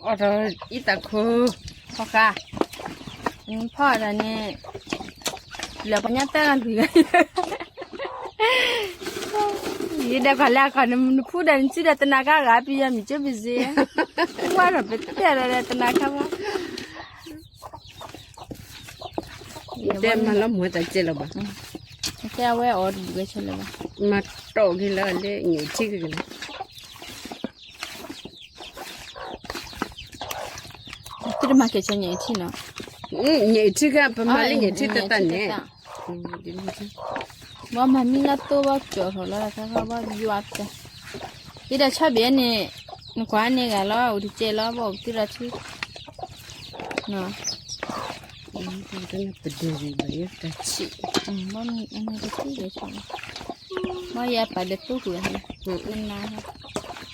အီၣ်တၢ်အံသးခိၣ်, ဖီဃါ, ဖီတၢ်န့ၣ်, လၢပှၤညါတၢ်ဂၤလွံၢ်ဂၤ, ယဒၣ်ကွၢ်လၢအခီၣ်န့ၣ် နဖူဒီးနစုဒီးတနၤခါဂၤ ပယီၤမံၤကၠိဘံၣ်စ့, ဝါထီၣ်ပတဲလီၤဒီးတနၤခါဘၣ်. တဲမၤလီၤမူတၢ်ကဲလီၤဘၣ်, တဲအဝဲအီၤတဘျုးဝဲဆဲးလၢၤဘၣ်, မၤတီၢ်က့ၤလၢလၢညၣ်အထံက့ၤလီၤ. သုတမၤကဲၤဆၢညၣ်အထံနီၤ, ညၣ်အထံခါ ပမၤလၢညၣ်အထံတတၢ်န့ၣ်, ဘၣ်မၤမံလၢသိဘၣ်ကၠီၣ်ထီၣ်လီၤတၢ်ခါခါဘၣ်ယွၤတၢ်, ယဒၣ်ဆီဘ့ၣ်န့ၣ်, နကွၢ်န့ၢ်ဂၤလီၤ အိၣ်တကဲလီၤ ဘၣ်အိၣ်ပတုၤလီၤထံ, ပဒဲရံၣ်ဘၣ်ယတၢ်ဆံး, ဘၣ်မ့ၢ်အန့ၣ်တထံၣ်ဒီးဆံး, ဘၣ်ယပာ်ဒီးသိဃုာ်ဟဲ, နနၤဟဲ,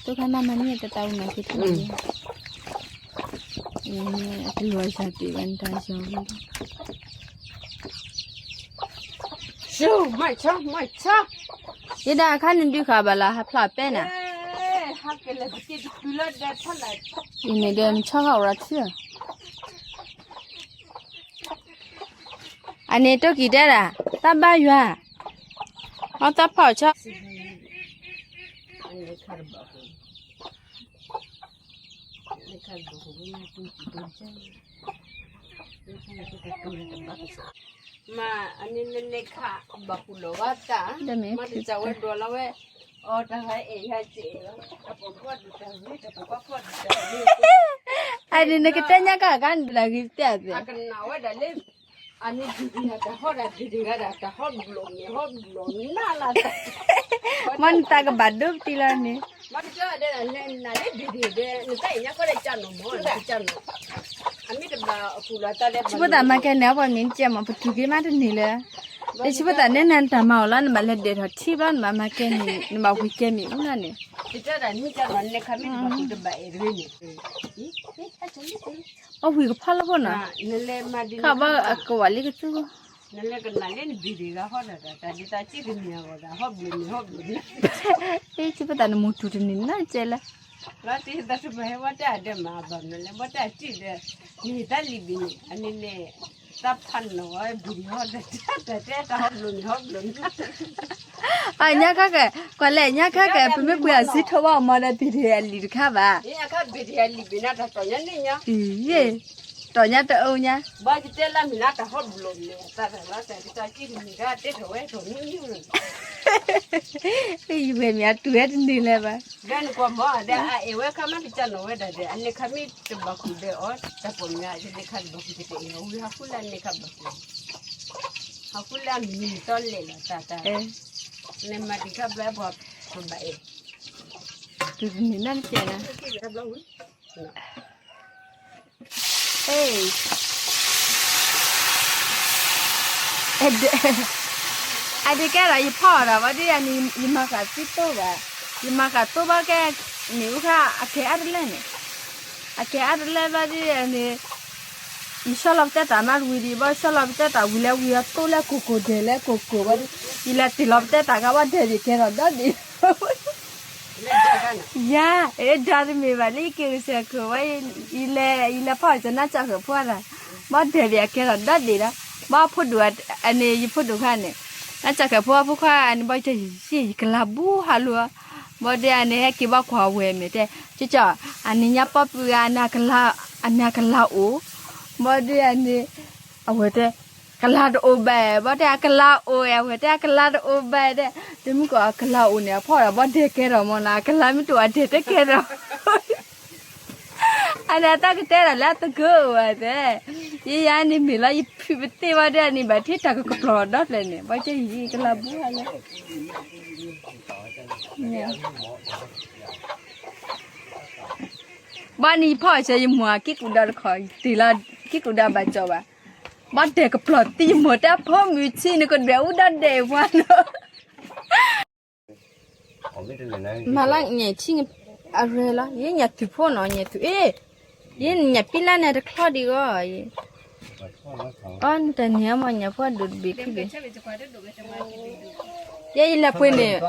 သိခါနၤမၤန့ၢ်တတၢ်ဝံၤမၤက့ၤထံၣ်န့ၣ်, အတလီၤယၤတ့ၢ်ဘၣ်နတၢ်ယီၤဝဲ, ယဒၣ်အခါန့ၣ်ဒုးဃာ်ဘၣ်လၢဟးဖျါပဲနၤ, အံၤန့ၣ်ဒီးနဆီခါအိၣ်ရၤထံၣ်, အန့ၣ်တိၢ်ကံၤတဲဒၣ်, တၢ်ဘါယွၤ, အတၢ်ဖီၣ်ဆီ မၤအန့ၣ်န့ၣ်ခးဘၣ်ဃုာ်လီၤဝဲတၢ်, မၤတစၢ်ဝဲဒိးလီၤဝဲ, အီတၢ်ဂၤအဲၣ်ယၤစ့ၢ်လီၤ, တၢ်ပိာ်ခွါဒုးတၢ်ဂ့ၤ တၢ်ပိာ်ခွါဖီၣ်ဒုးတၢ်ဂ့ၤ, အန့ၣ်နကတဲညါကၣ်ကါန့ၣ်ဒုးတၢ်ဂ့ၤပတဲအသး, အကနၣ်ဝဲဒၣ်လၢ အန့ၣ်ဒုးဒံးတၢ်ဟီၣ်ဒၣ်ဒုးဒံးဂၤဒၣ် တၢ်ဟီၣ်ဘျိးန့ၣ် ဟီၣ်ဘျိးနးလၢ်တၢ်, မ့ၢ်နတၢ်ကဘၣ်ဒိပတံလီၤန့ၣ်, မ့ၢ်တကၠီဒဲးနနၤလၢဒုးဒံးဒဲး နတၢ်အဲၣ်ညါခီဒဲးကၠီနီၤမ့ၢ်နကၠီနီၤ, အမ့ၢ်တဘၣ်အပူၤလီၤတၢ်လၢ ဆံဖိသၣ်မၤကဲန့ၣ် အပှၤမ့ၢ်ကဲမး ပထူၣ်က့ၤမးတန့ၢ်လၢ, လၢဆံဖိသၣ်နဲနၤတၢ်မၤအီၤလီၤ နဘၣ်လဲၤဒဲးထီၣ်ထံဘျီ နဘၣ်မၤကဲန့ၣ် နဘၣ်ဝံၤကဲမ့ၢ်အူလီၤန့ၣ်, တၢ်တၢ်မ့ၢ်ကၠီနီၤ နလဲၤခါမ့ၢ်တဘၣ်ဃုာ်တဘၣ်အဲၣ်တဂ့ၤန့ၣ် အဝံၤကဖီလၢခိၣ်နီၤ, ခါဘၣ်အကဝၤလံကသူ, နလဲၤကနၣ်လၢနဘံၣ်ဒံးဂၤဟီဒၣ်တၢ် တၢ်ဒ်တၢ်စံၣ်ကမံၤအဂီၢ်ဒၣ် ဟီၣ်ဘျိးန့ၣ် ဟီၣ်ဘျိးန့ၣ်, အ့ ဆံဖိသၣ်နမိၢ်ထူၣ်တန့ၢ်နီၤကဲလၢ, လီၤတံၢ်သးတဘၣ်ဟဲဝဲတၢ်ဒဲးမးဘၣ်မနုၤလဲၣ် ဘၣ်တၢ်တံၢ်ဒီး, မ့ၢ်တၢ်လံၤဘ့ၣ်န့ၣ် အန့ၣ်န့ၣ်, တၢ်ဖးနီၤဝဲဘံၣ်ဒံးဟီဒၣ်တၢ် တၢ်တဲတၢ်ဟီၣ်ဘျိးန့ၣ် ဟီၣ်ဘျိးန့ၣ် အညါခါကဲ, ကွၢ်လဲၣ်ညါခါကဲ ပမ့ၢ်ကွၢ်အစံးထီၣ်ဘၣ်အီၤမ့ၢ်ဒီး ဘံၣ်ဒံးအလံၤတခါဘၣ်, ဘံၣ်ဒံးအလံၤဘ့ၣ်န့ၣ် တၢ်တီၢ်ညါန့ၣ်ညါ, တီၢ်ညါတအိၣ်ညါ, ဘၣ်ယတဲလၢမ့ၢ်လၢတၢ်ဟီၣ်ဘျိးန့ၣ် တၢ်တၢ်လီၤတၢ်ကစၢ်ကံၣ်တမံၤဒၣ်တဲထီၣ်ဝဲထီၣ်မုၢ်မုၢ်န့ၣ်, ယဝဲမ့ၢ်အတူၢ်ဝဲတန့ၢ်လၢၤဘၣ်, ဒီးနကွၢ်မ့ၢ်ဒီးအအဲၣ်ဝဲခါမ့ၢ်ကစၢ်နီၤဝဲဒၣ်ဒီး အန့ၣ်ခါမ့ၢ်တဘၣ်ဃုာ်ဒီးအီၤ တၢ်ပိာ်မုၣ်အန့ၣ်ခါတဘၣ်ဃုာ်တက့ၢ် အဝံၤဟးဃုလၢအန့ၣ်ခါဘၣ်ဃုာ် ဟးဃုလၢအမံၤမံၤတီလဲၣ်လီၤတၢ်တၢ်, နမၤတံၢ်ခါဘျီပှၤပဘၣ်အဲၣ်, တူၢ်တန့ၢ်နီတကဲလၢ, အဒ့ကဲဒီးယဖီၣ်ဒီး ဘၣ်ဒ်ယၤန့ၣ် ယမၤဃာ်သံသိဘၣ်, ယမၤဃာ်သိဘၣ်ကဲ, န့ၣ်အူခါ အကဲအါတလၢန့ၣ်, အကဲအါတလၢဘၣ်ဒ်ယၤန့ၣ်, ယဆီလီၤပတဲတၢ်မးတဝံၤဒံး ဘၣ်ဆီလီၤပတဲတၢ်ဝံၤလၢဝံၤအသိလၢကိၢ်ကိၢ်ဒဲးလၢကိၢ်ကိၢ်ဘၣ်ဒ်, ယလဲၤတ့ၢ်လီၤပတဲတၢ်ခါ ဘၣ်ဒဲးဘၣ်ကဲထီၣ်ဒီဒံး ယၤ, အဒါတမ့ၢ်ဘၣ်လၢယက့ၤဂစၢၢ်ခိၣ်ဝဲ, ယလဲၤ, ယလဲၤဖီၣ်စၢၤနါစၢ်ဃဲၤဖိအတၢ်, ဘၣ်ဒဲးဘၣ်ကဲထီၣ်ဒီဒံးဒီး, ဘၣ်ဖိဒိၣ်, အန့ၣ်ယဖိဒိၣ်ခွါန့ၣ်, နါစၢ်ဃဲၤဖိအဖိခွါန့ၣ် ဘၣ်တဲယဲၢ်ယကလၤဘူဟးလိာ်, ဘၣ်ဒ်အန့ၣ် ဟဲက့ၤဘၣ်ကွၢ်ဝဲၢ်မ့ၢ်တဲ, ကၠီကၠီ, အန့ၣ်ညါပီပဂၤန့ၣ်, အန့ၣ်အကလၤအိၣ်, ဘၣ်ဒ်အန့ၣ်, အဝဲတဲ ကလၤတအိၣ်ဘၣ်, ဘၣ်တဲအကလၤအိၣ်, အဝဲတဲအကလၤတအိၣ်ဘၣ်တဲ, တမုၢ်ကီးအကလၤအိၣ်န့ၣ် အဖီၣ်ဒီးဘၣ်ဒဲးကဲထီၣ်မ့ၢ်နီၤ, အကလၤမ့ၢ်တအိၣ်အဒဲးတကဲထီၣ်, အန့ၣ်အတၢ်ကတဲဒီးလၢအသကိးအိၣ်ဝဲတဲ, ယယၤန့ၣ်မ့ၢ်လီၤ ယဖုးပသ့ဘၣ်ဒ်အန့ၣ် ဘၣ်ထံၣ်တၢ်ကကပျီၤဒီဖျၢၣ်န့ၣ် ဘၣ်တဲယကလၤဘူဟးလၢ ဘၣ်န့ၣ်ယဖီၣ်အီၤဆၢ ယမိၢ်အက့ၢ်ကူၣ်ဒီတခီ တ့ၢ်လီၤက့ၢ်ကူၣ်ဒီဘၣ်ကၠီဘၣ်, ဘၣ်ဒဲးကပျီၤသံယမိၢ်တၢ်ဖိမုၣ်ဆံး နကဒွဲၣ်အူဒီဒဲးအံၤပှၤနီၤ, မၤလၢညၣ်ထံ အရဲလီၤ, ယညၣ်သုးဖိနီၤ ညၣ်သုးအ့ၣ်, ယညၣ်ပံလၢန့ၣ်တချီဒံးဂီၢ်, အီနတၢ်န့ၣ်အမ့ၢ်ညၣ်ဖိဒိၣ်တဘ့ၣ်ခံဘ့ၣ်, ယဲယလဲၤပှ့ၤန့ၣ်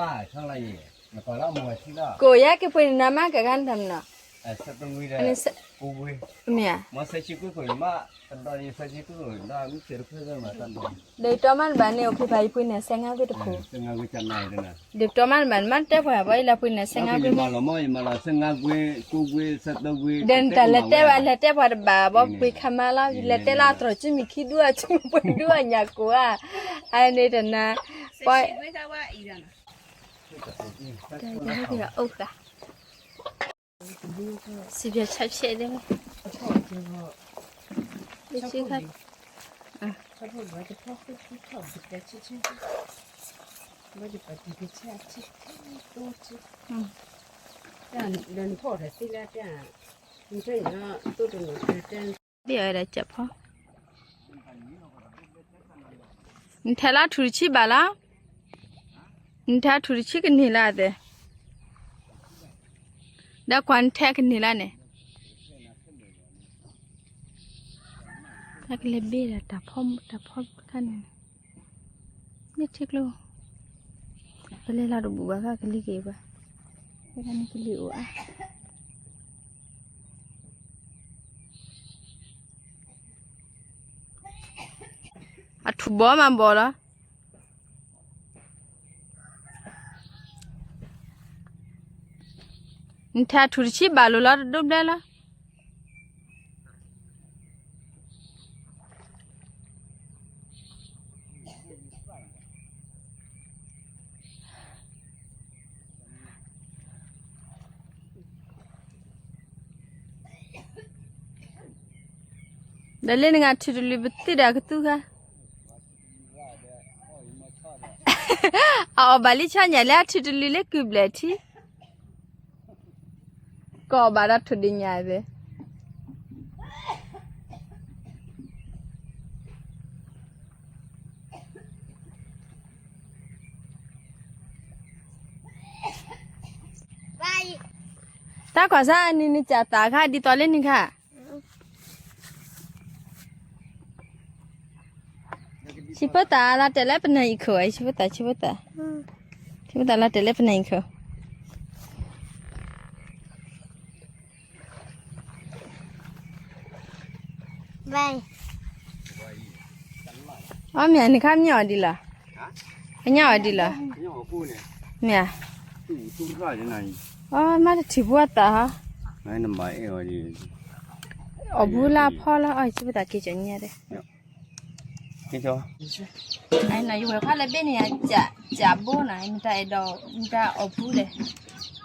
ကိးယၤက့ၤပှ့ၤန့ၣ် နမါကဂၤနတၢ်မနီၤ, မ့ၢ်ဧါ, ဒီးယတီမးတဘၣ်န့ၣ် အိၣ်ဖဲဖးယပှ့ၤန့ၣ် စဲငါကွ့တခိၣ်, ဒီးယတီမးတဘၣ်န့ၣ် မ့ၢ်တဲပှၤဘၣ်အံၤလၢပှ့ၤန့ၣ် စဲငါကွ့တခိၣ်, ဒီးနတၢ်လဲၤတဲဘၣ် လဲၤတဲပှၤတဘၣ်ဘၣ် ပှ့ၤခါမါလီၤ လဲၤတဲလၢအတြီၤစုမုၢ်ခံဒူၣ်အဆူၣ်ပှ့ၤဒူၣ်အညၣ်ကိၣ်ဧါ, အန့ၣ်တနၤ, ပှၤ အိၣ်ဃာ် စံးပျဲဆၣ်ဖျဲးဒ်န့ၣ်, ဒ်အဝဲဒၣ်ကၠၢ်ဖီ, နထဲလၢထူၣ်တဆံဘၣ်လီၤ, နထဲထူၣ်တဆံကန့ၢ်လၢအသ့, ဒီးကွၢ်နထဲကန့ၢ်လၢန့ၣ်, တၢ်ကလဲၤဘ့ၣ်ဒီးတၢ်ဖီ, တၢ်ဖီတခါန့ၣ်, န့ၣ်ထံကျိ, ကလဲၤလီၤတဘူၣ်ဘၣ် ကလံၤက့ၤဘၣ်, ကလံၤအိၣ်အါ အထူၣ်ဘီမးဘီလီၤ, နထဲထူၣ်တဆံဘၣ်လိၤလီၤ တဒိးဘျဲလီၤ. ဒီးလၢနဂၤထူၣ်တလုာ်ပသ့ဒီးကသူဂၤ, အအီၣ်ဘၣ်လံဆီညၣ်လၢအထူၣ်တလုာ်လၢကုၢ်ဘျဲၣ်ထံ, ကအီၣ်ဘၣ်ဒီးထူၣ်ဒ့ၣ်ညၣ်သ့ၣ် တၢ်ကွၢ်စၢ်အနံၤနကၢ်သးခါ ဒ်သိးလၢနခါ, ဆံးဖိသၣ်လီၤတဲာ်လၢပနၢ်အံၤခိၣ်, ဆံးဖိသၣ်, ဆံးဖိသၣ်, ဆံးဖိသၣ်လီၤတဲာ်လၢပနၢ်အံၤခိၣ်. အီ မ့ၢ်နခါမ့ၢ်အီၤဒ်လီၤ, ကညးအီၤဒ်လီၤ, မ့ၢ်ဧါ, အီ မ့ၢ်တထံၣ်ဘၣ်သးဟီ, အီၣ်ဘုလၢအဖီလီၤ, အီၣ်ဆံးဖိသၣ်က့ၤကညါဒီး ယဝဲၤခွါလၢဘ့ၣ်န့ၣ် ကးဘိနီၤ, မတၤအဲၣ်ဒိး မတၤအီၣ်ဘုလဲၣ်,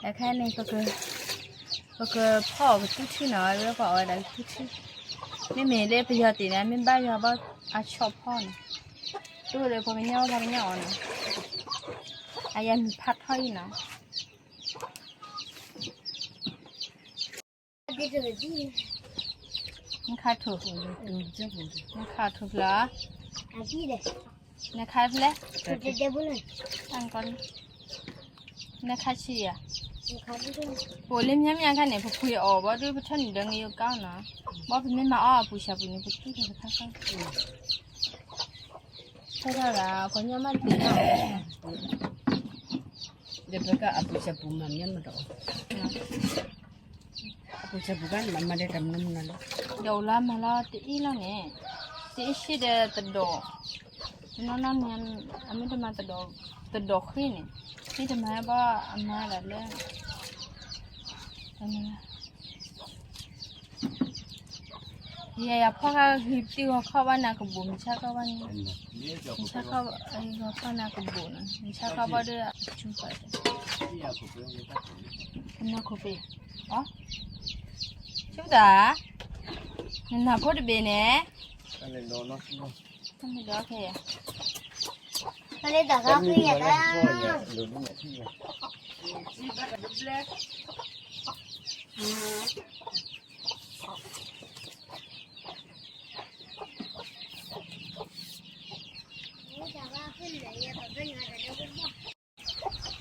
အခါန့ၣ် ပကဖီအီၣ်ကသူထံနီၤ, ဝဲပှၤအီၣ်ဝဲဒၣ်ကသူထံ, မ့မ့ၢ်လၢပယီၤသ့ၣ်န့ၣ် မ့ၢ်ဘၣ်ယွၤဘၣ်အဆီၣ်ဖီန့ၣ်, တိၢ်ဒီးပှၤကညီဝဲပှၤကညီအီၤန့ၣ်, အယၤမံၤဖးထီအံၤနီၤ. နခါထူၣ်, နခါထူၣ်ဖျၢၣ်, နခါဖျဲၣ်, နခါဆံးယၤ, ပအိၣ်လၢမၠါမၠါခါန့ၣ် ပပှ့ၤအီၣ်ဘၣ်ဒီး ပထၢနုာ်ဒီးငယိၤကါနီၤ, ဘၣ်ပမ့ၢ်မၤအီၣ်အပူၤဆၣ်ပူၤန့ၣ် ပကံၣ်ထီၣ်တခါခါ, ဆၢထၢၣ်ဒၣ် ပှၤကညီမ့ၢ်တသ့ၣ်ညါအီၤ, ဒီးပကအပူၤဆၣ်ပူၤမၤမ့ၢ်မတၤအီၤ အပူၤဆၣ်ပူၤကါန့ၣ် မၤမၤဒီးတၢ်မနုၤမနုၤလီၤ, ဒီးအိၣ်လၢမၤလီၤတအ့ၣ်လီၤန့ၣ်, တအ့ၣ်ဆ့ဒီးသဒီၣ်, တနီၤနီၤန့ၣ် အမ့ၢ်တမၤသဒီၣ်, သဒီၣ်ဃ့န့ၣ်, မ့ၢ်တမၤဘၣ်အမၤဒၣ်လၢ ယၤယၤဖီၣ်ဃာ်ဂံၢ်ပတံၢ်ဂီၤခီဘၣ်န့ၣ်ကဘူး မုၢ်ဆါခီဘၣ်န့ၣ်, မုၢ်ဆါခီဂီၤခီန့ၣ်ကဘူးနီၤ, မုၢ်ဆါခီဘၣ်ဒီးအဆူၣ်ဃာ်, နခိၣ်ပ့ၢ်, ဆူၣ်သး, နနၢ်ဖိတဘ့ၣ်န့ၣ်, တမ့ၢ်ဒီးခဲယၤ, တမ့ၢ်ဒီးခဲယၤ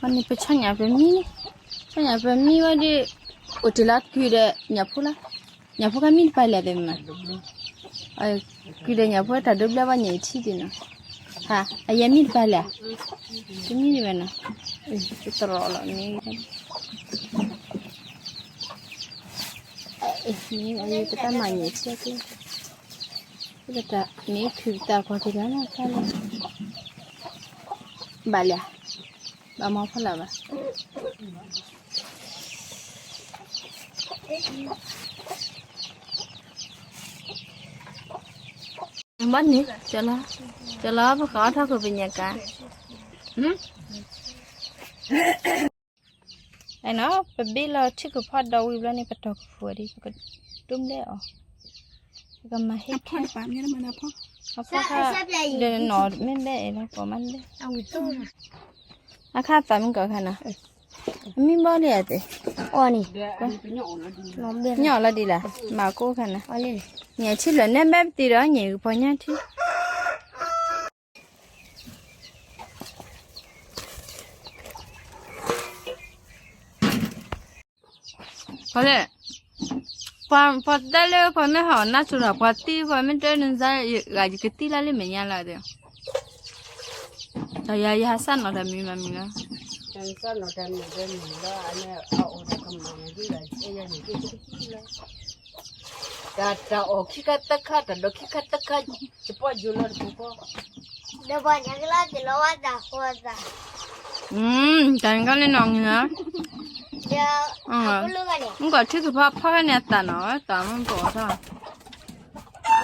အန့ၣ်ပဆီညၣ်ပမံ, ဆီညၣ်ပမံဝဲဒီး, အိၣ်တ့ၢ်လၢကုဒီးညၣ်ဖိလီၤ, ညၣ်ဖိကမံတပၤလဲၣ်သ့ၣ်မး, ကုဒီးညၣ်ဖိတၢ်ဒိဘျၢဘၣ်ညၣ်အထံဒ်နီၤ, ဟါ, အယဲမံတပၤလဲၣ်, တမံဒံးဘၣ်နီၤ, တရီးလီၤန့ၣ်. မ့ၢ်အံၤပတၢ်မၤညဲၣ်ဆၢက့ၤ, ပတၢ်မ့ၢ်ခုးပတၢ်ကွၢ်က့ၤဒီးနီၢ်ခါလၢ ဘၣ်လၢ ဘၣ်မၤဖီလာ်ဘၣ်. ဘီန့ၣ် ကၠီလီၤ, ကၠီလီၤ ပဃီထီၣ်ခိၣ်ပညၣ်ကါ, အဲနီၤ ပဘ့ၣ်လီၤထံကဖီဒီးဝံၤဘျီန့ၣ် ပတီၢ်ကဖီဒံး ပကဒိးဘျဲၣ်အီၤ, ပကမၤဟ့ၣ်ခဲ, အဖီခါ ဒီးနီၤမ့ၢ်ဘဲၣ်အံၤလီၤ ကိးမးဘဲၣ်, အခါသးမုၢ်ကီၤခါနီၤ, အမံဘီလံအသ့ၣ်, အီၤန့ၣ်, ညၣ်အီၤလီၤဒ်လဲၣ်, မၤကိးခါနီၤ, ညၣ်ထံလၢာ်နဲဘဲပတံၤဒီး ညၣ်ကဖီညၣ်ထံ ဖဲလဲၣ်, ပှၤတဲလၢပှၤမ့ၢ်ဟးအီၣ်နါစိၤတၢ် ပှၤတံၢ် ပှၤမ့ၢ်တဲနၤဂၤ ယကတံၢ်လၢလၢမဲာ်ညါလီၤသ့ၣ်, တၢ်ယၤယဟးစၢ်နီၤတၢ်မံၤမံၤလီၤ, တၢ်အီၣ်ခံခါသၢခါ တၢ်ဒီးခံခါသၢခါ ယပီၢ်ယိၤလီၤတပူၤဃီ, ဒီးပှၤညါကလီၤတလီၤဝဲတၢ်ဃီသး, တၢ်န့ၣ်ကီးန့ၣ်နီၢ်န့ၣ်, မုၢ်ကီၢ်ထံကဖီဖီခဲန့ၣ်အသးနီၤ တၢ်မုၢ်ကီၢ်ထီၣ်,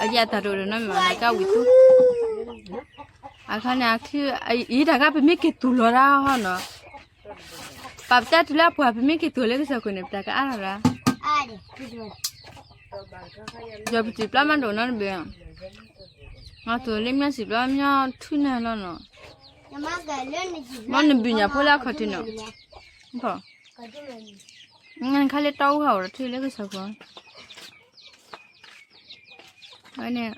အယတၢ်တအိၣ်ဒီးနီတမံၤ နကဝံၤသူ, အခါန့ၣ် အံၤတၢ်ခါပမ့ၢ်က့ၤတူၢ်လီၤဒၣ်ဟီနီၤ, ပာ်ပတဲတုၤလၢအပှၤ ပမ့ၢ်က့ၤတူၢ်လၢကစၢၢ်ခိၣ်န့ၣ် ပတၢ်ကအါထီၣ်ရၣ်, ဒီးပတုၤပျၢ်မးဒိၣ်နီတဘ့ၣ်, ငါတူၢ်လၢမျီစံးပျၢ်မျီထုးန့ၣ်လီၤနီၤ, ဘီနဘုၣ်ညၣ်ဖိလၢအခီၣ်ထံးနီၤ, နခါလၢတၢ်အူဟးအိၣ်ဒီးထုးလၢကစၢၢ်ခိၣ်, ဝဲန့ၣ်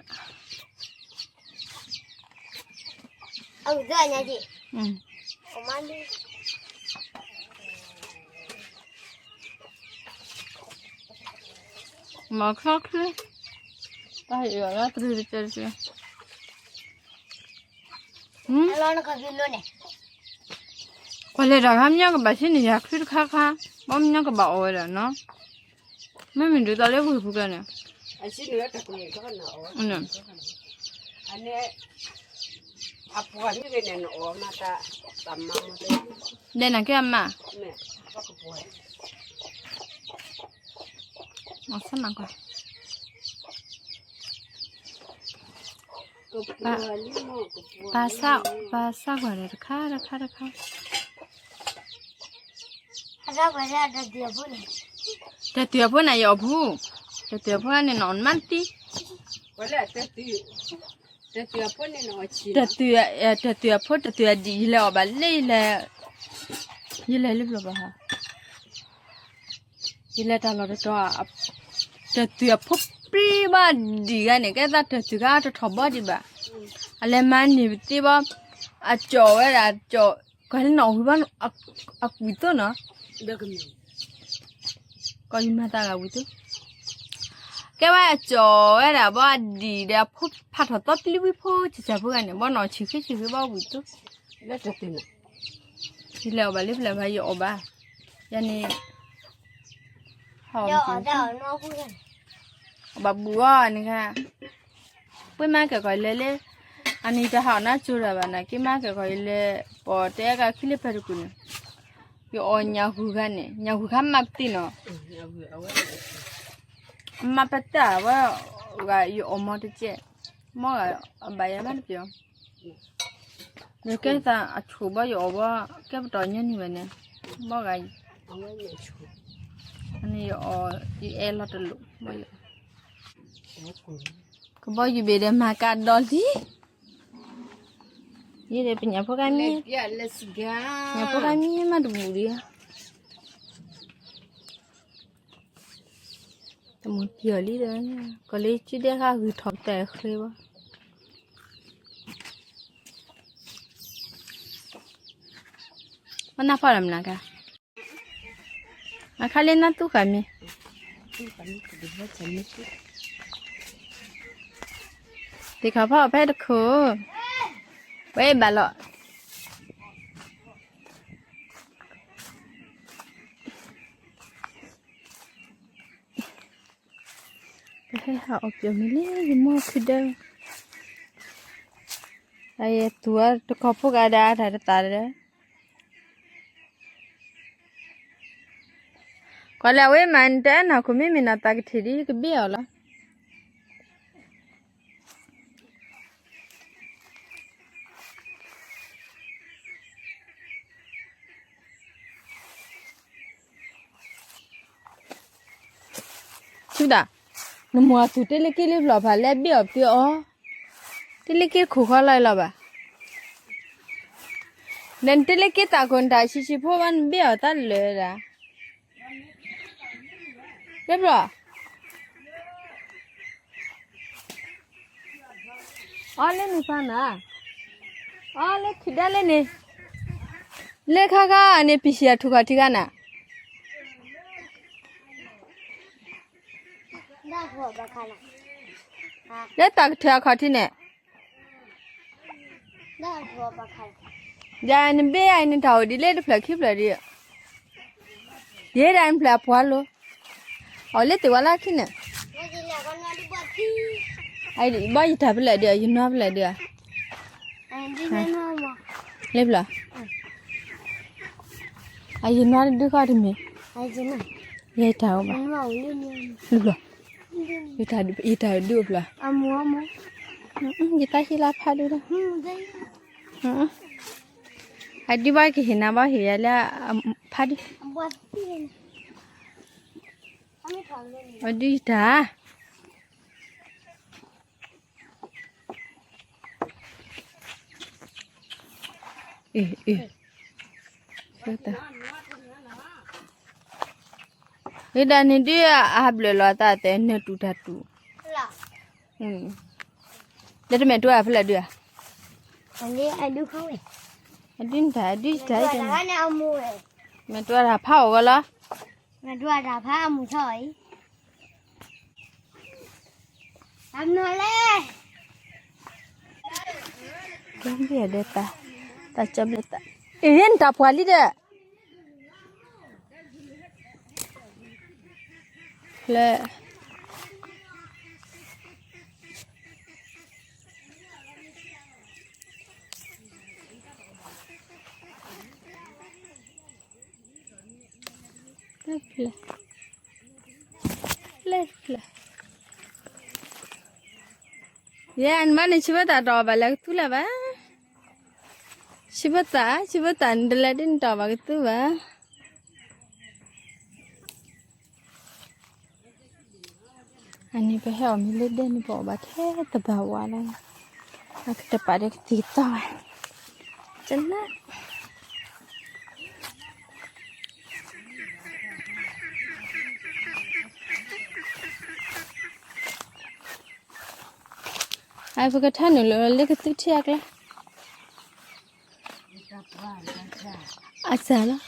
မၤချီချ့, တၢ်ဟ့ၣ်လီၤလၢတရံးတကဲးတကဲး, ကွၢ်လဲၤတၢ်ခါ မညီကဘၣ်ဆ့န့ၣ် ယၤချုတခါခါ, ဘီမညီကဘၣ်အီၣ်ဝဲဒၣ်နီၤ, မ့မ့ၢ်ဒုးသးလၢဝ့ၢ်ပူၤကျါန့ၣ်, ဒဲနၤက့အမါ, အဆနကွၢ်, ပာ်စၢ်ကွၢ်ဒီးတခါတခါတခါ, တၢ်တုၤအဖိန့ၣ် ယအီၣ်ဘူး, တၢ်တုၤအဖိန့ၣ်နီၢ်မါတံၢ်, တၢ်တုၤ, တၢ်တုၤအဖိ တၢ်တုၤအဒံး ယလဲၤအီၣ်ဘၣ်လၢယလဲၤ, ယလဲၤလၢဘျီဘၣ်ဟီ, ယလဲၤတၢ်လီၢ်တတီၤ, တၢ်တုၤအဖိပြံဘၣ်ဒံးဂၤန့ၣ် ကဲသးတၢ်တုၤခါတထီၣ်ဘီဒံးဘၣ်, အလဲၤမၤန့ၢ်ပသ့ဘီ, အကၠီၣ်ဝဲဒၣ်, ကွၢ်လၢနီၢ်ဝံၤဘီ, အဝံၤသိနီၤ, ကီၢ်ယမၤသးဂၤဝံၤသိ, ကဲဝဲအကၠီၣ်ဝဲဒၣ်ဘီဒံးဒီး အဖိဖးထီၣ်သီပျံၤဝံဖိ ကၠၢ်ကၠၢ်ဖိဂၤန့ၣ် ဘီနီၢ်ဆံးဃ့ဆံးဃ့ဘီဝံၤသိ, ယလဲၤအီၣ်ဘၣ်လၢပျၢၤဘၣ် ယအီၣ်ဘၣ်, ယၤန့ၣ်, အီၣ်ဘၣ်ဘူးအီၤန့ၣ်ခါ, ပှ့ၤမၤကဲၣ်ကီၢ်လဲၤလၢ, အန့ၣ်တဟးအီၣ်နါစိၤတၢ်ဘၣ်န့ၣ် က့ၤမၤကဲၣ်ကီၢ်ယလဲၤ, ပှၤတဲအကၤခံလၢပၢၤတကူၣ်န့ၣ်, ယအီၣ်ညၣ်ဂုၤခါန့ၣ် ညၣ်ဂုၤခါမၤပတံၢ်နီၤ, မၤပတၢ်ဝဲ, ဂၤယအီၣ်မီတကဲး, မီဂၤအဘၣ်ယၤမးတပျီၤ, ယကဲသးအဆိၣ်ဘီယအီၣ်ဘီ, ကဲပတီၢ်ညါန့ၣ်ဝဲန့ၣ်, မီဂၤ, န့ၣ်ယအီၣ်, ယအဲၣ်လီၤတလိၣ်, ကဘီယူၤဘ့ၣ်ဒီးမၤကးဒီးလံ, ယဒီးပညၣ်ဖိကါမံ, ညၣ်ဖိကါမံမးတဘူၣ်လံ, တမူပျီၤလံဒီး, ကီၢ်လၢစုဒဲခါဂုၢ်ထီၣ်တၢ်ဃ့ဘီ, မနၢ်ဖီၣ်လီၤမနၤကါ, အခါလၢနၢ်သူဃာ်မ့ၢ်, သ့ၣ်ခါဖီၣ်ဖဲတခိၣ်, ဝဲဘၣ်လီၤ. ဟဲဟးအီၣ်ပျီၢ်မ့ၤလၢယမိၢ်ခုဒၢ, အသူၣ်အတကီၢ်ဖိကဒါတၢ်တသးဒီး, ကွၢ်လၢအဝဲမး နတအဲၣ်နၤခိၣ်မ့ၢ်မ့ၢ်နၤသးကထံၣ်ဒ်ကဘ့ၣ်အီၤလီၤ. ဆူဒၣ်, နမိၢ်အသူၣ်တ့လၢက့လၢပျီၢ်ဖးလဲၢ်ဘ့ၣ်အီၤပှ့ၤအီၤ, တ့လၢက့ခိၣ်ဃီလီၤလီၤဘၣ်, ဒီးနတ့လၢက့သးခိၣ်နတၢ်ဆံးဆံးဖိဘၣ် နဘ့ၣ်အီၤတၢ်လၢာ်ဒၣ်, လၢပျီၢ် အီလၢန့ၣ်ဖးနၤ, အီလၢခံဒါလၢန့ၣ်, လၢခါခါန့ၣ် ပံၤဆံးအထူၣ်ခီၣ်ထံးခါနၤ, လၢတၢ်ကထၢအခီၣ်ထံးန့ၣ်, ယၤနဘ့ၣ်ယၤနတၢ်အိၣ်ဒ်လဲၣ်တဖျၢၣ်ခံဖျၢၣ်ဒ်, ယဲဒၣ်နဖျၢၣ်အပှၤလိၤ, အီၣ်လၢသ့ၣ်ဝါလၢခံန့ၣ်, ဘၣ်ယတၢ်ဖဲလဲၣ်ဒ်အီၤ ယနွါဖဲလဲၣ်ဒ်အီၤ, လၢပျီၢ်, အယနွါတဒုဃီတမ့ၢ်, ယတၢ်အိၣ်ဘၣ်, လၢပျီၢ်, ယတၢ်ဒုအိၣ်ပျီၢ်, ယတၢ်ဟ့ၣ်လၢဖးဒုဒီး, အဒုဘၣ်ကဟ့ၣ်နၤဘၣ်ဟ့ၣ်ယၤလၢ, ဖးဒု, အဒုယတၢ် အ့ၣ်, အ့ၣ်, ဝဲဒၣ်န့ၣ်ဒုး အဟးဘျၢၣ်လီၤအသးအသဲနၢၣ်တူၢ်တၢ်တူၢ်, ဒီးတမ့ၢ်တူၢ်အဖဲလဲၣ်ဒုးဧါ, အဒုတၢ်, အဒုတၢ်, မ့ၢ်တူၢ်တၢ်ဖးအီၣ်ဂီၢ်လီၤ, မ့ၢ်တူၢ်တၢ်ဖးအမုၢ်ထီၣ်အံၤ တမနီၤလဲၣ်, ကဲဘျဲၣ်ဒီးတၢ်, တၢ်ကၠီဘျဲၣ်တၢ်, အ့ၣ် နတၢ်ပှၤလံဒီး, လၢ, လၢဖျၢၣ်, လၢဖျၢၣ်, ယဲအနမါန့ၣ် ဆံးဖိသၣ်တအီၣ်ဘၣ်လၢကသူလၢၤဘၣ်, ဆံးဖိသၣ်, ဆံးဖိသၣ်န့ၣ်တလဲၤဒ်နတအီၣ်ဘၣ်ကသူဘၣ်. အန့ၣ်ပဟဲအီၣ်မ့ၤလၢဒဲန့ၣ် ပအီၣ်ဘၣ်ထဲတဘၣ်ဝါလီၤ, အကတပာ်ဒီးကသံၣ်ကသီဝဲ, ကနၣ် အပကထါနုာ်လီၤလၢကသူထံအကျါ, အစၢ်လီၤ.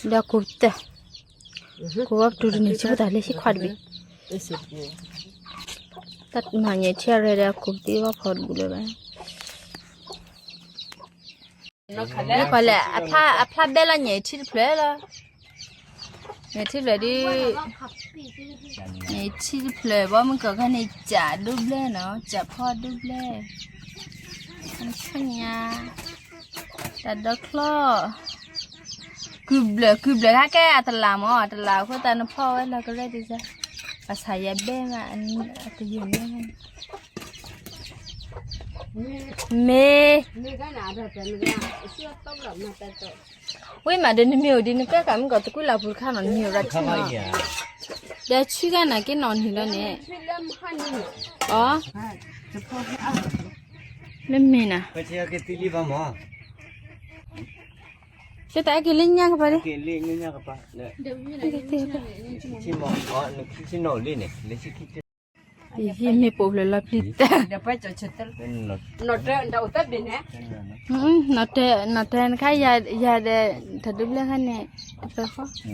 ဒီးကိးတၢ်, ကိးဝဲပတူၤတန့ၢ်ဆံဖိသၣ်လၢဟံၣ်ခွါတဘ့ၣ်, တၢ်မၤညဲၣ်ထံအရဲဒီးကိးသ့ဘၣ်ဖီတဘူၣ်လၢၤဘၣ်. မ့ၢ်ကွၢ်လဲၣ်, အဖျါဘဲလီၤညဲၣ်ထံတဖျၢၣ်လီၤ. ညဲၣ်ထံတဖျၢၣ်ဒ်, ညဲၣ်ထံတဖျၢၣ် ဘီမုၢ်ကီၢ်ခါန့ၣ် ကၠးဒိဘျဲနီၤ, ကၠးဖီဒိဘျဲ, ဆူညါ, တၢ်ဒီချီၣ်, ကုၢ်ဘျၢၣ်, ကုၢ်ဘျၢၣ်ခါကဲအတလးမး, အတလးအဃိသတးနဖီဝဲလီၤကရဲဒ်စၢ်, ဘၣ်ဆၣ်ယဲဘဲမး, အတယုၢ်မး, မ့ၢ် ဝံၤမးဒီးနမ့ၢ်အိၣ်ဒ်နကဲကးမုၢ်ကီၢ်သကွံလၢပူၤတခါနီၤ နမ့ၢ်အိၣ်ရၤထံနီၤ, ဒီးဆံဂၤနာ်က့နီၣ်နံၤလီၤန့ၣ်, အီ, မ့မ့ၢ်နၤ, ကဲတၢ်အဲၣ်က့ၤလၢညါကပၤလံ, ယမ့ၢ်ပိာ်ဖျၢၣ်လီၤပျံၤတၢ် နီၢ်တဲ, နီၢ်တဲနခါ ယၤဒီး တၢ်ဒိဘျဲၣ်ခါန့ၣ် တပၢၤဃီ,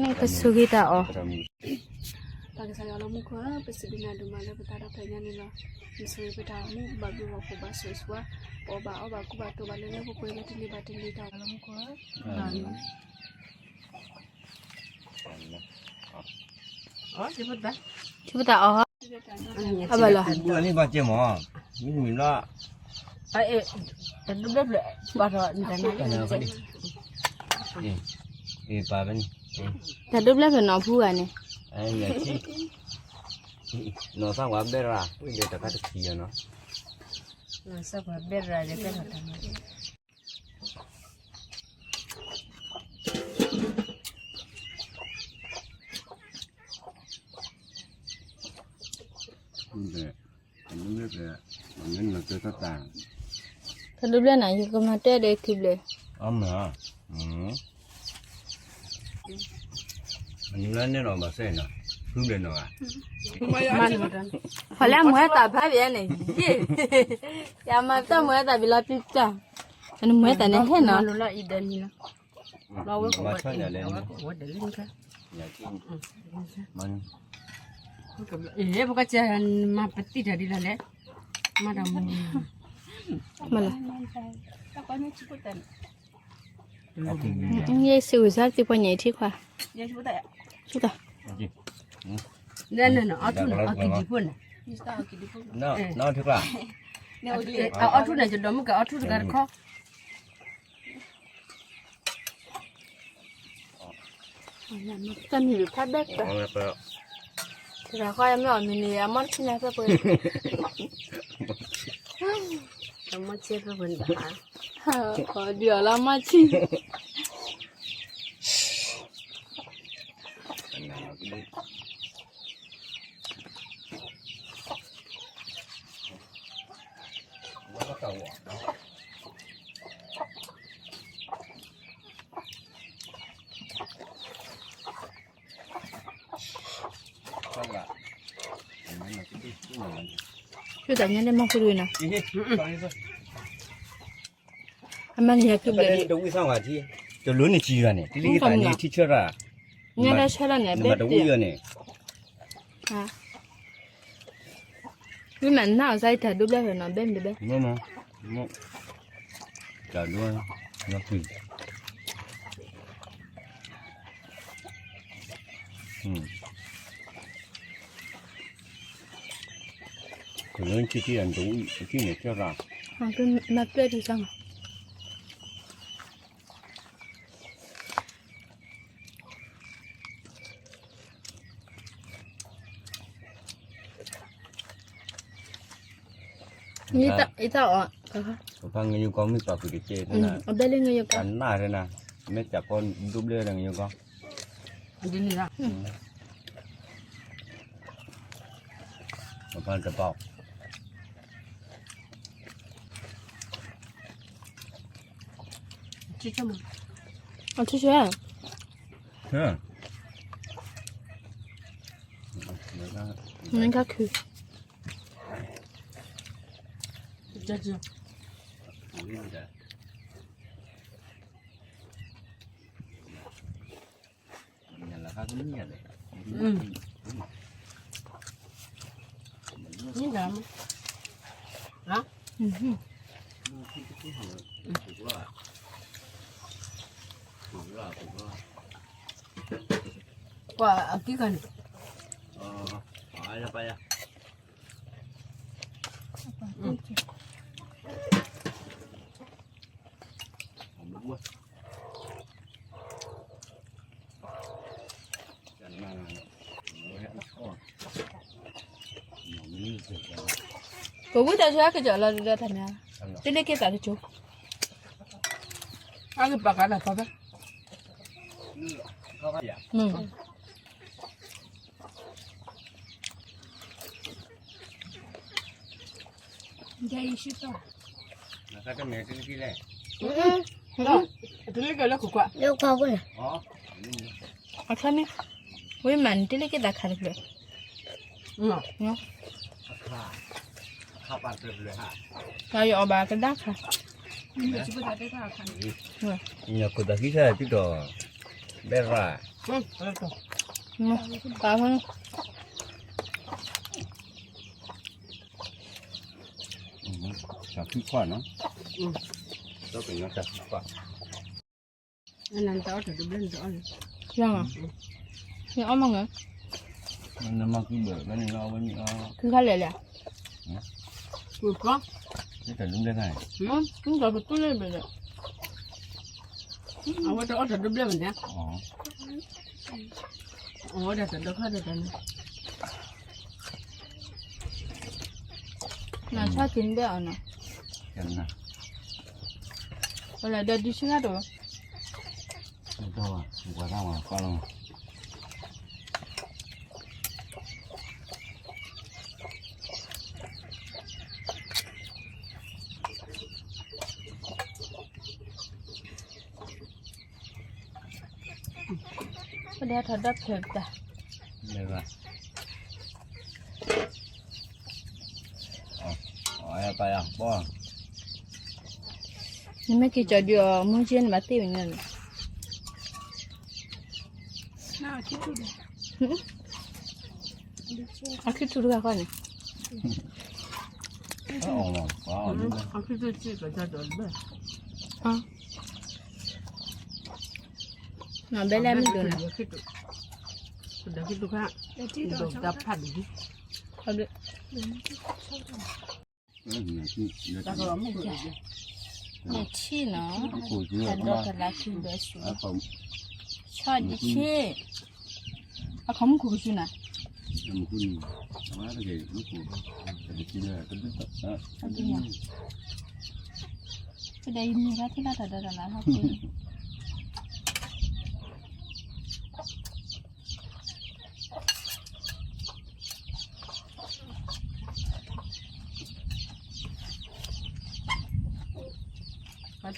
န့ၣ်ကဆိၣ်ဂ့ၤတၢ်အီၣ်, ပကစၢ်ယွၤလၢမူခိၣ်ဧၢ, ပစံးဘျုးနၤဒိၣ်မးလၢပသးဒီဖျၢၣ်ညါန့ၣ်လီၤ. မ့ၢ်ဆိၣ်ဂ့ၤပတၢ်အိၣ်မူ ဘၣ်ဘျုးဘၣ်ဖှိၣ်ဘၣ်ဆိၣ်ဂ့ၤဆိၣ်ဝါ, ပအီၣ်ဘၣ်အီဘၣ်ကူဘၣ်သိးဘၣ်လၢလၢပှဲၤပှဲၤလၢတန့ၢ်ဘၣ်တန့ၢ်တၢ်လၢမူခိၣ်ဧၢ. ထံဖိတၢ်အီၣ်, အဘၣ်လီၤ, တၢ်ဒိဘျဲၣ်ဖျၢၣ်နီၢ်ဖူဂၤန့ၣ်, နီၢ်သးဝဲဘဲရၤ, ဝဲဒီးတၢ်ခါတခံနီၤ, နီၢ်သးဝဲဘဲရၤဒီးဘဲရၤတၢ်နီၤ တၢ်ဒိဘျဲၣ်န့ၣ် ယကမၤတဲဒီးခုဘျဲၣ်, အမ့ၢ်, အန့ၣ်လၢန့ၣ်ဒီးဘၣ်ဆၣ်နီၤ, ခုဘျဲၣ်နီၤဂၤ, ဖီလၢမွဲတၢ်ဖးဘၣ်န့ၣ်, ယမၤတၢ်မွဲတၢ်ဘၣ်လီၤပျံၤတၢ်, အန့ၣ်မွဲတၢ်န့ၣ်ဟဲနီၤ, မၤဆၢညါလဲၣ်, ပကစၢ်မၤပတံၢ်တၢ်ဒ်လဲၣ်, မၤလၢ ယဲစံးဝံၤစၢ်သံပှၤညါအံၤထံခွါ, ဆူတၢ်, အီထူန့ၣ်, အီထူန့ၣ်, အီထူန့ၣ် ယဒိးမုၢ်က့ၤအီထူတဂၤတခီ တၢ်မံၤဖးဘဲၣ်တၢ်, တဂၤဃီယမ့ၢ်အီၣ်မ့ၤန့ၣ် အမီၢ်တဆံညါဖဲပှဲၤ, အမီၢ်ဆံဖဲပှဲၤန့ၣ်, ဒုးအီၣ်လၢအမီၢ်ဆံ ဆူတၢ်ညါန့ၣ်မီၢ်ခိၣ်ဒုးနီၤ, အမၤန့ၣ်ယၤခုဘျဲၣ်, တဝံၣ်သၣ်ဝါထံ, တလိၣ်န့ၣ်ကံယွၤန့ၣ် တလံၣ်ကသးန့ၣ်ထံဆၢရၣ်, ညါတၢ်ဆၢလီၤန့ၣ် နမၤတဝံၣ်ယၤန့ၣ်, ဝံၣ်မးနၢ်အီၤစၢ်အံၤတၢ်ဒိဘျဲၣ်ဖဲနီၤ ဘဲၣ်မတဘဲၣ်, တၢ်ဒိ, ကလၢထံထံၣ်အဒိ, ထံၣ်န့ၣ်ကၢၢ်ရၣ်, မၤပျဲၢ်ဒံးစၢ်မး အတၢ်အီၣ်, ပပၢ်ငယုၢ်ကီမ့ၢ်ပာ်ကွံာ်တကဲ, အဘဲလၢငယုၢ်ကီ, တၢ်နၢ်ထဲနၤ, မ့ၢ်တၢ်ကီဒိဘျဲၣ်ဒီးငယုၢ်ကီ, ပပၢ်တပီၢ် အထံဆၢ, မ့ၢ်ခါခု, ကွၢ်အကံၢ်ခါန့ၣ်, ပဝံတၢ်ဆိအကစီၣ် လီၤဒုးဒီးတၢ်မၤ, တလ့က့သးတကၠိ, အကပာ်ကးတၢ်ဖီဖဲ, တလ့က့လၢခိၣ်ကွၢ်, အခါမ့ၢ်, ဝံမးန့ၣ် တလ့က့သးခါတဖျၢၣ်, ယအီၣ်ဘၣ်ကဒါခါ, ညၣ်ခိၣ်သးခံဆၢတုၤဒီး, ဘဲရၣ်, ပာ်ဖဲန့ၣ် တၢ်ဖုခွါနီၤ, တၢ်ပညီတၢ်ဖုခွါ, နတၢ်အီၣ်တၢ်ဒိဘျဲၣ်နတၢ်အီၣ်န့ၣ်, ယၤ, ယအီၣ်မ့ၢ်ငါ, နမၤကုဘၢၣ်ဘၣ်န့ၣ်လီၤ အဝဲမ့ၢ်အီၣ်, ဖုခါလဲၣ်လဲၣ်, ပှၤ, တၢ်ဒိဘျဲၣ်ခါန့ၣ်, နတၢ်ပတူၢ်လၢဘၣ်လဲၣ်, အဝဲတအီၣ်တၢ်ဒိဘျဲၣ်ဘၣ်န့ၣ်, အဝဲဒၣ်တၢ်ဒိခါဒိတၢ်န့ၣ် နဆီၣ်သံဘၣ်အီၤနီၤ, ပလဲၤဒီးဒုးဆံးခါတဝဲ, ပှၤတၢ်ဝဲကွၢ်လီၤ, ပဒဲထီၣ်ဒီဖျၢၣ်ပတၢ်, လဲၤဘၣ်, အပၢ်ယၤပီၢ်, နမ့ၢ်က့ၤကၠီၤဒုးအီၤ မူက့နဘၣ်သ့ၣ်ဝံၤန့ၣ်, အခံထူတဂၤဃီန့ၣ်, အခံထူတဂၤ, နီၢ်ဘဲလဲၣ်မ့ၢ်ဒိၣ်နီၤ, ဒိၣ်တၢ်ဖးဒိၣ်, နထံၣ်နီၤ, တၢ်ဒီတလါခံဘၢဆူ, ဆီၣ်ဒံးဆ့, အခီမုၢ်ခိၣ်ကဆူနၤ, ပဒဲယမံၤဘၣ်ထံၣ်လၢတၢ်ဒီတလါဟီၣ်ခိၣ် ပကၠီလီၤ, အ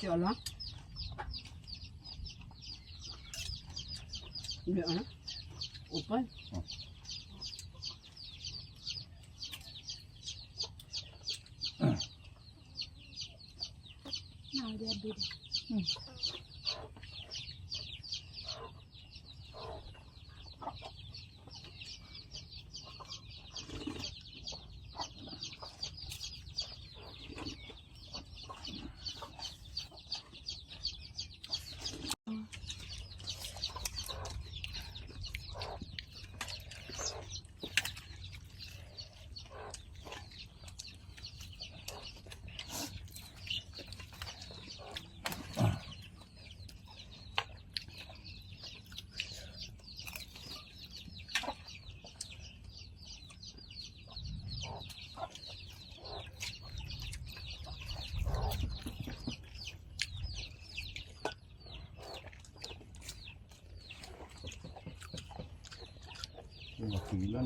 ိၣ်ပၢ်, တၢ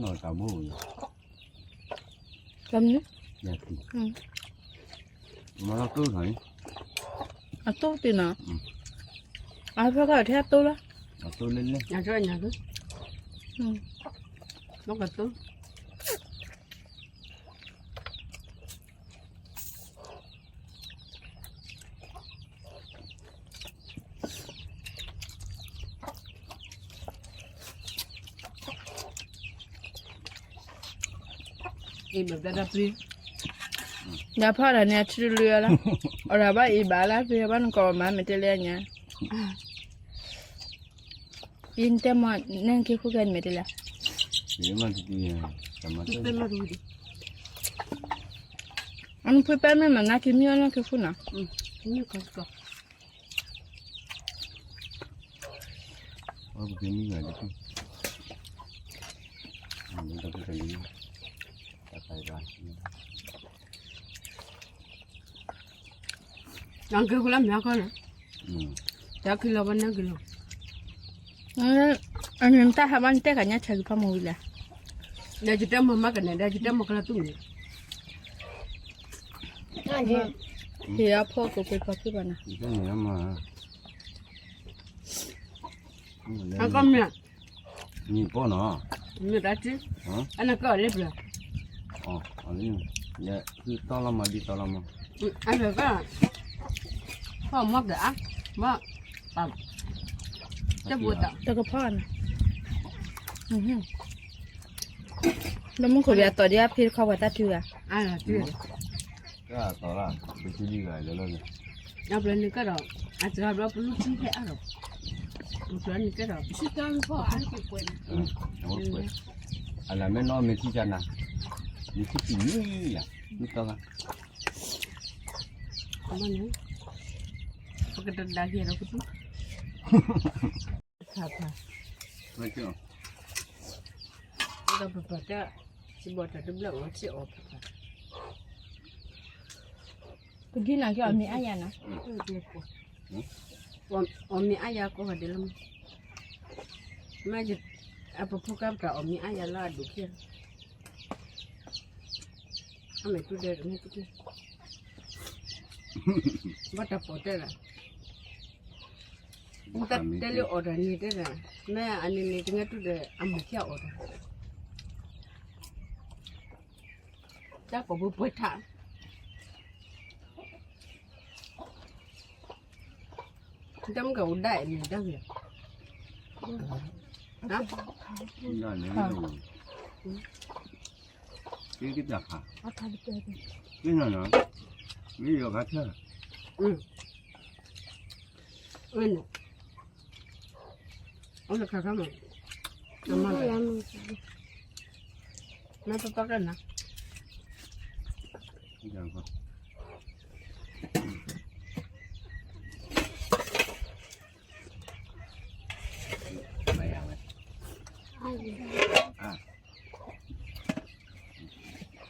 ်မနုၤ, အတိၢ်တနီၤ, အဖဲကီၢ်ထဲအတိၢ်လီၤ, အတိၢ်လၢလဲၣ်, အတိၢ်, အံၤဘၣ်တၢ်ပျံၤ, ဒီးဖီၣ်တၢ်န့ၣ်အထံတလွံၢ်လီၤ, အီၣ်တၢ်ဘၣ်အံၤဘၣ်လၢပျံၤဘၣ်နကိးမၤမဲာ်တဲးလဲးညါ, ယတဲမ့ၢ်နက့ၤဃုကဲမဲာ်တဲးလဲး, အနဖုပဲမ့ၢ်မၤနၤက့ၤမံအီၣ်နက့ၤဃုနီၤ, နက့ၤဃုလၢမဲာ်ခီန့ၣ်, တၢ်က့ၤလီၤဘၣ်နက့ၤလီၤ, အနတၢ်ဟးဘၣ်နတဲကညါဆဲးကဖးမီၤဝံၤလဲၣ်, ဒီးယတဲမီၤမးကနဲၣ် ဒီးယတဲမီၤကလၢသူၣ်န့ၣ်, ဟ့ၣ်အဖီကပ့ၤဖီဖံဘၣ်နၤ, အကမ့ၢ်, မ့ၢ်ပီၢ်နီၤ, မ့ၢ်တၢ်ထံ, အနကၢၢ်လၢပျၢၤ, ယသုတီလီၤမးဒ်တီလီၤမး, အကၢၢ်, ဖီၣ်မီၢ်ကၢၢ်အါ, ဘၣ်, တၢ်ဘူတၢ်, တကဖီၣ်နၤ, လၢမူခိၣ်ဘၣ်တီၢ်ဒ်အဖံတခီပှၤတၢ်ထုဂၤ, အါ, အသီလၢ ပစုလံဂၤလၢလီၤန့ၣ်, အဘျီန့ၣ်ကဒီး, အစှၤဘျီပလူထံဖဲအါဒီး, အဘျီန့ၣ်ကဒီး, အလၢမ့ၢ်နီၢ်မ့ၢ်ထံၣ်တၢ်နၤ, မ့ၢ်ထံၣ်တံၢ်မံၤယၤ, မ့ၢ်တီဂၤ, အဘၣ်န့ၣ်, ပကတဒါက့ၤဒီးကတူၢ် ဖးဖး, ဒီးပပာ်တၢ်, စံးဘီတၢ်တဘျၢၣ်အီၤစ့ၢ်အီၤဖးဖး, ပဒ်နၤက့ၤအီၤမ့ၢ်အါယၤနီၤ, အီၤမ့ၢ်အါယၤကိးဂၤဒဲးလီၤ, မ့ၢ်, အပဖိကါပတၢ်အီၤမ့ၢ်အါယၤလၢအဒိၣ်ခံ, အမဲာ်တူၢ်ဒဲး, ဘၣ်တၢ်ပိာ်တဲလၢ တဲလၢအီၣ်တၢ်န့ၣ်တဲဒၣ်, မ့ၢ်အန့ၣ်န့ၣ် တငဲတူၢ်ဒီးအမိၢ်ဖၠၣ်အီၣ်တၢ်, တၢ်ကိးပှဲၤပှဲၤထး, တၢ်မ့ၢ်ကအိၣ်ဒၣ်အံၤန့ၣ်ဒၣ်ဝဲ, က့ကတၢ်ခါ, က့နီၤနီၤ, မ့ၢ်ယီၤခါဆၢ, အဝဲန့ၣ်, အဝဲခါခါမး, မ့ၢ်ပပကနၤ, မၤယၤဝဲ,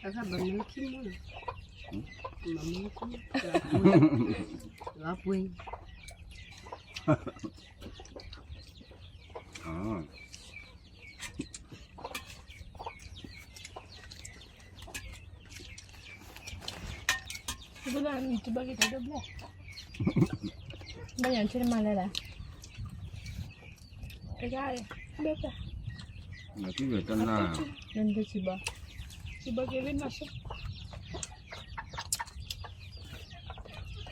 အခါဘၣ်မနုၤခံမီၢ်, ဘၣ်မနုၤခံမီၢ်, လီၤပှ့ၤ, ဘၣ်ယၤဆ့တမၤလဲၣ်လဲၣ်, တဂၤ, နကဘၣ်, နတစံးဘၣ်, စံးဘၣ်က့ၤလၢနၤစ့ၢ်,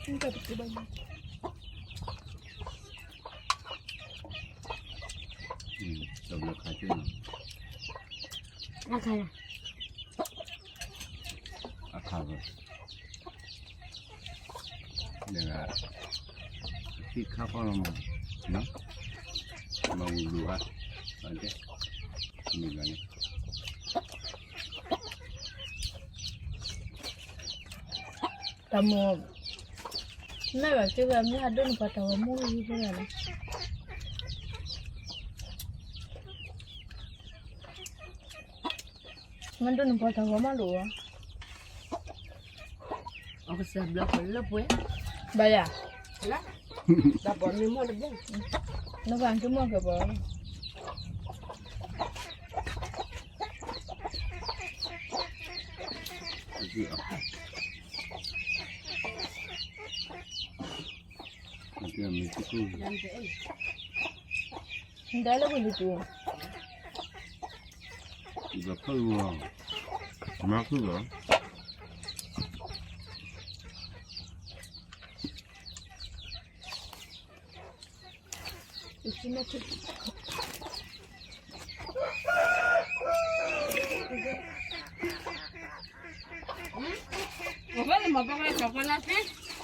နကတစံးဘၣ်, အခါ, အခါ, နဂၤ, ထံခါဃီလီၤမး, မၤဝံၤလူၤဧါ, အဒဲ, မ့ၢ်ဂၤန့ၣ် တၢ်မိၢ်, မ့ၢ်ဘၣ်က့ၤဝဲမ့ၢ်ဟးဒိၣ်န့ၢ်ပှၤတၢ်ဂီၤမူ ဟံၣ်ဖဲလဲၣ်, မ့ၢ်ဒိၣ်န့ၢ်ပှၤတၢ်ဂီၤမူလီၤ, အကစၢ်ဘျီကလၢပှဲၤ, ဘၣ်ယၤ, တၢ်ပိာ်မ့ၢ်မီၢ်တဘျီ, နဘၣ်က့ၤမီၢ်ကပီၤ နတဲလၢဝံၤလံတူၢ်, ဒီးဖုၣ်လီၤ, မၤဖုၣ်လီၤ,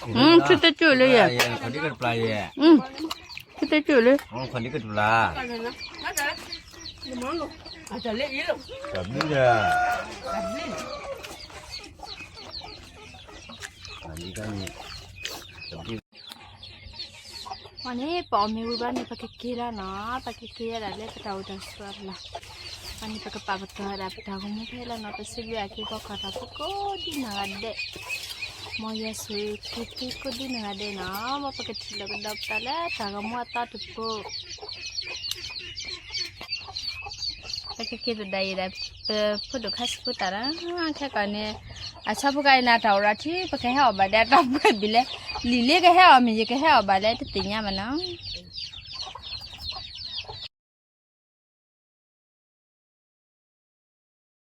ထံၣ်တကၠိၣ်လၢယဲ, ထံၣ်တကၠိၣ်လၢ, အန့ၣ် ပအီၣ်မ့ၤဝံၤဘျီန့ၣ် ပကက့ၤလီၤနီၤ, ပကက့ၤယဲဒၣ်လၢပတၢ်အိၣ်တၢ်ဆိးအလီၢ်, အန့ၣ် ပကပာ်ပတီၢ်ဝဲဒၣ်ပတၢ်ဂီၤမူဖဲလီၤနီၤ, ပစံးဘျုးအက့ၤပှၤကွၢ်တၢ်ဖိကိးဒ်နီၢ်ဂၤဒဲး, မ်ယွၤဆိၣ်ဂ့ၤက့ၤသုကိးဒ်နီၢ်ဂၤဒဲးနီၤ, မ်ပကထံၣ်လိာ်ကဒီးပသးလၢတၢ်ဂီၤမူအသီတပူၤ ပကက့ၤသဒၣ်အံၤဒီး ပဖိဒိၣ်ခါဆံးဖိသၣ်ဒီး ခဲကီးန့ၣ် အဆီဖိကါအံၤန့ၣ်တၢ်အိၣ်ရၤထံ ပကဟဲအီၣ်ဘၣ်ဒီးအတၢ်ပှဲၤဘ့ၣ်လဲၣ်, လံာ်လၢကဟဲအီၣ်မ့ၢ် ယကဟဲအီၣ်ဘၣ်လဲၣ် တသ့ၣ်ညါဘၣ်နီၤ.